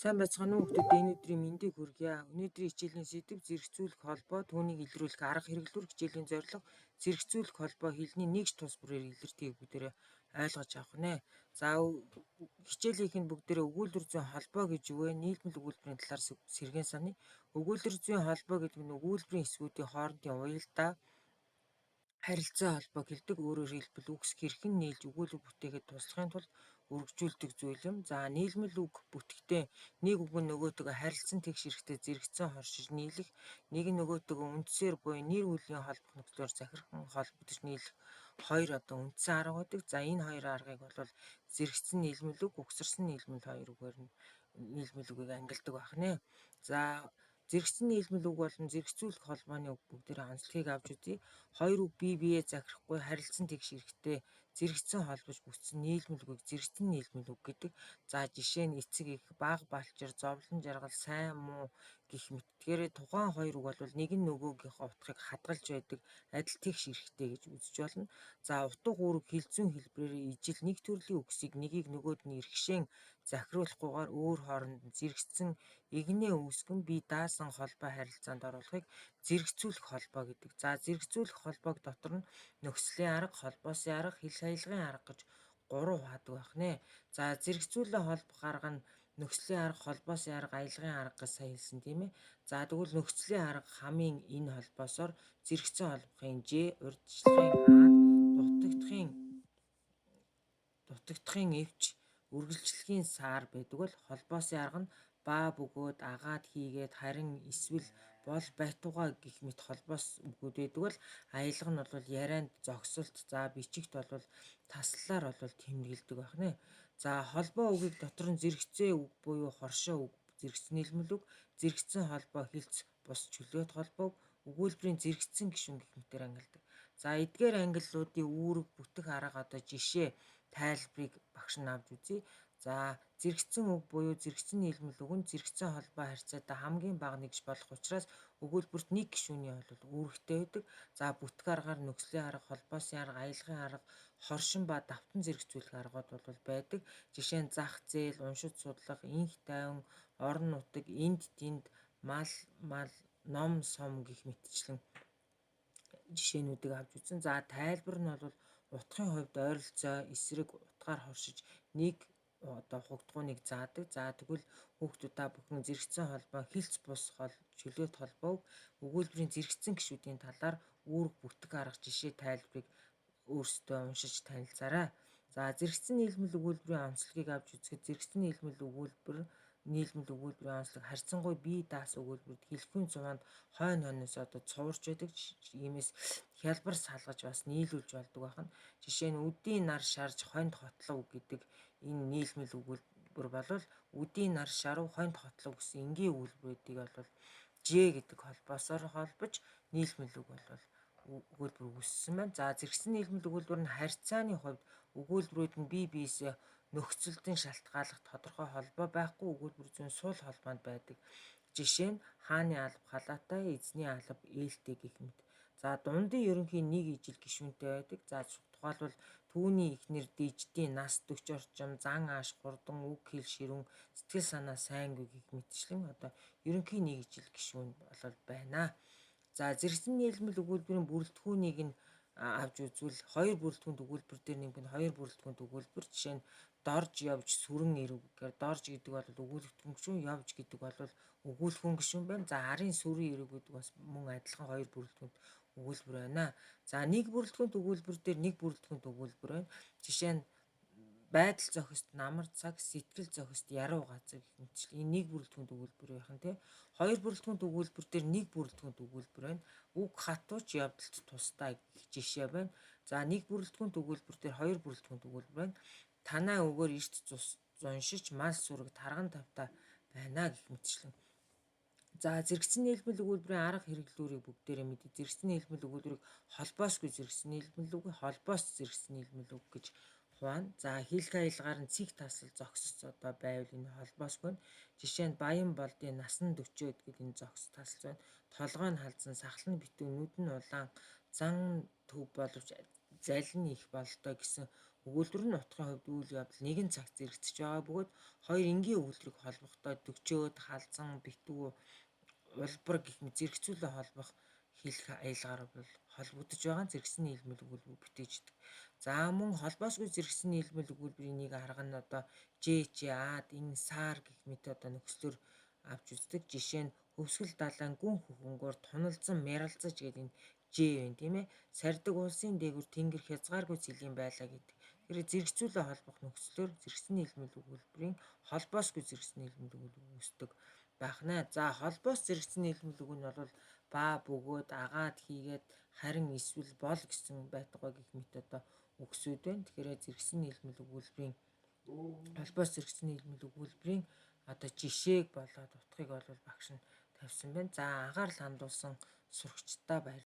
Сайн байцгаана уу хүмүүстээ, энэ өдрийн мэндийг хүргье. Өнөөдрийн хичээлийн сэдэв зэрэгцүүлэх холбоо, түүнийг илрүүлэх арга хэрэглүүр, хичээлийн зорилго, зэрэгцүүлэх холбоо хэлний нэгж тус бүрээр илэрдгийг бүгдээрээ ойлгож авах нэ. За, хичээлийнх нь бүгдээрээ өгүүлбэр зүйн холбоо гэж юу вэ? Нийлмэл өгүүлбэрийн талаар сэргээн саная. Өгүүлбэр зүйн холбоо гэдэг нь өгүүлбэрийн хэсгүүдийн хоорондын уялдаа харилцаа холбоог хэлдэг. Өөрөөр хэлбэл, үгс хэрхэн нийлж өгүүлбэр бүтээхэд туслахын тулд өргөжүүлдэг зүйл юм. За, нийлмэл үг бүтэхдээ нэг үг нь нөгөөтэйгөө харилцан тэгш эрэхтэй зэрэгцэн хоршиж нийлэх, нэг нь нөгөөтэйгөө үндсээр буюу нэр хүлийн холбох нөхцлөөр захирхан холбогдож нийлэх хоёр одоо үндсэн арга байдаг. За, энэ хоёр аргыг бол зэрэгцэн нийлмэл үг, угсарсан нийлмэл хоёр үгээр нь нийлмэл үгийг ангилдаг байх нэ. За, зэрэгцэн нийлмэл үг болон зэрэгцүүлэх холбооны үг бүгдээрээ онцлогийг авч үзье. Хоёр үг бие биеэ захирахгүй харилцан тэгш эрэхтэй зэрэгцэн холбож бүтсэн нийлмэл үгийг зэрэгцэн нийлмэл үг гэдэг. За, жишээ нь эцэг эх, бага балчир, зовлон жаргал, сайн муу гэх мэт. Тэгэхээр тухайн хоёр үг бол нэг нь нөгөөгийнхөө утгыг хадгалж байдаг адил тэгш эрэхтэй гэж үзэж болно. За, утга үүрэг хэл зүйн хэлбэрээр ижил нэг төрлийн үгсийг нэгийг нөгөөд нь эргэшээн захируулахгүйгээр өөр хооронд нь зэрэгцэн эгнээ үүсгэн бие даасан холбоо харилцаанд оруулахыг зэрэгцүүлэх холбоо гэдэг. За, зэрэгцүүлэх холбоог дотор нь нөхцөлийн арга, холбоосын арга, хэл аялгын арга гэж гурав хуваадаг байх нэ. За, зэрэгцүүлэн холбох арга нь нөхцөлийн арга, холбоосын арга, аялгын арга гэж сая хэлсэн, тийм ээ. За, тэгвэл нөхцөлийн арга хамгийн энэ холбоосоор зэрэгцэн холбохын Ж, урьдчилахын А, дутагдахын эвч, үргэлжлэхийн саар байдаг бол холбоосын арга нь ба, бөгөөд, агаад, хийгээд, харин, эсвэл, бол, байтугай гэх мэт холбоос үгүүд байдаг бол аялга нь бол ярианд зогсолт, за бичигт бол таслалаар бол тэмдэглэдэг байх нэ. За, холбоо үгийг дотор нь зэрэгцээ үг буюу хоршоо үг, зэрэгцэн нийлмэл үг, зэрэгцэн холбоо хэлц, бус чөлөөт холбоог, өгүүлбэрийн зэрэгцсэн гишүүн гэх мэтээр ангилдаг. За, эдгээр ангиллуудын үүрэг, бүтэх арга, одоо жишээ, тайлбарыг багш нь авч үзье. За, зэрэгцэн үг буюу зэрэгцэн нийлмэл үг нь зэрэгцэн холбоо харьцаатай хамгийн бага нэгж болох учраас өгүүлбэрт нэг гишүүний бол үүрэгтэй байдаг. За, бүтэх аргаар нөхцөлийн арга, холбоосын арга, аялгын арга, хоршин ба давтан зэрэгцүүлэх аргууд бол байдаг. Жишээ нь зах зээл, уншиж судлах, энх тайван, орон нутаг, энд тэнд, мал мал, ном сом гэх мэтчлэн жишээнүүдийг авч үзсэн. За, тайлбар нь бол утгын хувьд ойролцоо эсрэг утгаар хоршиж нэг одоо хугдгууныг заадаг. За, тэгвэл хүүхдүүд та бүхэн зэрэгцэн холбоо, хэлц бус хол, чөлөөт холбоог, өгүүлбэрийн зэрэгцэн гишүүдийн талаар үүрэг, бүтэх арга, жишээ, тайлбарыг өөрсдөө уншиж танилцаарай. За, зэрэгцэн нийлмэл өгүүлбэрийн онцлогийг авч үзэхэд зэрэгцэн нийлмэл өгүүлбэр, нийлмэл өгүүлбэрийн онцлог харьцангуй бие даас өгүүлбэрт хэлэхүйн зуваанд хойно хойноос одоо цуварч байдаг. Иймээс хялбар салгаж бас нийлүүлж болдог байх нь. Жишээ нь үдийн нар шарж хоньд хотлов гэдэг энэ нийлмэл өгүүлбэр болвол үдийн нар шарав хоньд хотлов гэсэн энгийн өгүүлбэрүүдийг бол Ж гэдэг холбоосоор холбож нийлмэл үг бол өгүүлбэр үүссэн байна. За, зэрэгцэн нийлмэл өгүүлбэр нь харьцааны хувьд өгүүлбэрүүд нь бие биесээ нөхцөлдөн шалтгааллах тодорхой холбоо байхгүй өгүүлбэр зүйн сул холбоонд байдаг. Жишээ нь хааны алба халаатай, эзний алба ээлтэй гэх мэт. За, дундын ерөнхий нэг ижил гишүүнтэй байдаг. За, тухайлбал түүний эхнэр диждийн нас 40 орчим, зан ааш хурдан, үг хэл ширүүн, сэтгэл санаа сайнгүй гэх мэтчлэн одоо ерөнхий нэг ижил гишүүн болол байна. За, зэрэгцэн нийлмэл өгүүлбэрийн бүрэлдэхүүнийг нь авч үзвэл хоёр бүрэлдэхүүнд өгүүлбэр дээр нэмэх нь хоёр бүрэлдэхүүнд өгүүлбэр. Жишээ нь дорж явж сүрэн ирэв гэхээр дорж гэдэг бол өгүүлэгдэхүүн гишүүн, явж гэдэг бол өгүүлэхүүн гишүүн байна. За, арын сүрэн ирэв гэдэг бас мөн адилхан хоёр бүрэлдэхүүнд өгүүлбэр байна. За, нэг бүрэлдэхүүнт өгүүлбэр дээр нэг бүрэлдэхүүнт өгүүлбэр байна. Жишээ нь байдал зохист намар цаг, сэтгэл зохист яруу газар гэх мэтчил энэ нэг бүрэлдэхүүнт өгүүлбэр байх нь тий. Хоёр бүрэлдэхүүнт өгүүлбэр дээр нэг бүрэлдэхүүнт өгүүлбэр байна. Үг хатууч явдалд тустай гэх жишээ байна. За, нэг бүрэлдэхүүнт өгүүлбэр дээр хоёр бүрэлдэхүүнт өгүүлбэр байна. Танай өгөөр эрт зуншиж мал сүрэг тарган тавтай байна гэх мэтчлэн. За, зэрэгцэн нийлмэл өгүүлбэрийн арга хэрэглүүрийг бүгдээрээ мэдье. Зэрэгцэн нийлмэл өгүүлбэрийг холбоосгүй зэрэгцэн нийлмэл үг, холбоос зэрэгцэн нийлмэл үг гэж хуваана. За, хэлэх аялгаар нь цэг тасал зогсос одоо байвал энэ холбоосгүй нь. Жишээ нь баян болдын насан 40-өөд гэдэг энэ зогс тасал байна. Толгой нь халзан, сахал нь битүү, нүд нь улаан, зан төв боловч залин их бололтой гэсэн Өгүүлбэр нь утгын хувьд үйл явдал нэгэн цагт зэрэгцэж байгаа бөгөөд хоёр энгийн өгүүлбэрийг холбохдоо төгжөөд, халзан, битүү, улбар гэх мэт зэрэгцүүлэн холбох хэлэх аялгаар бол холбогдож байгаа зэрэгсэн нийлмэл өгүүлбэр бүтээждэг. За мөн холбоосгүй зэрэгсэн нийлмэл өгүүлбэрийн нэг арга нь одоо Ж, Ч, А, Н, сар гэх мэт одоо нөхцлөөр авч үздэг. Жишээ нь хөвсгөл далайн гүн хөхөнгөөр туналзан мяралзаж гэдэг энэ Ж байна, тийм ээ. Сардаг улсын дээгүүр тэнгэр хязгааргүй цэлийн байлаа гэдэг. Тэгэхээр зэрэгцүүлэн холбох нөхцлөөр зэрэгсэн нийлмэл өгүүлбэрийн холбоосгүй зэрэгсэн нийлмэл өгүүлбэр үүсдэг байх нэ. За холбоос зэрэгцэн нийлмэл үг нь бол ба бөгөөд, агаад, хийгээд, харин, эсвэл бол гэсэн байтугай гэх мэт одоо үгсүүд байна. Тэгэхээр зэрэгцэн нийлмэл өгүүлбэрийн холбоос зэрэгцэн нийлмэл өгүүлбэрийн одоо жишээг болоод утгыг бол багш нь тавьсан байна. За анхаарал хандуулсан сурагчдаа баярлалаа.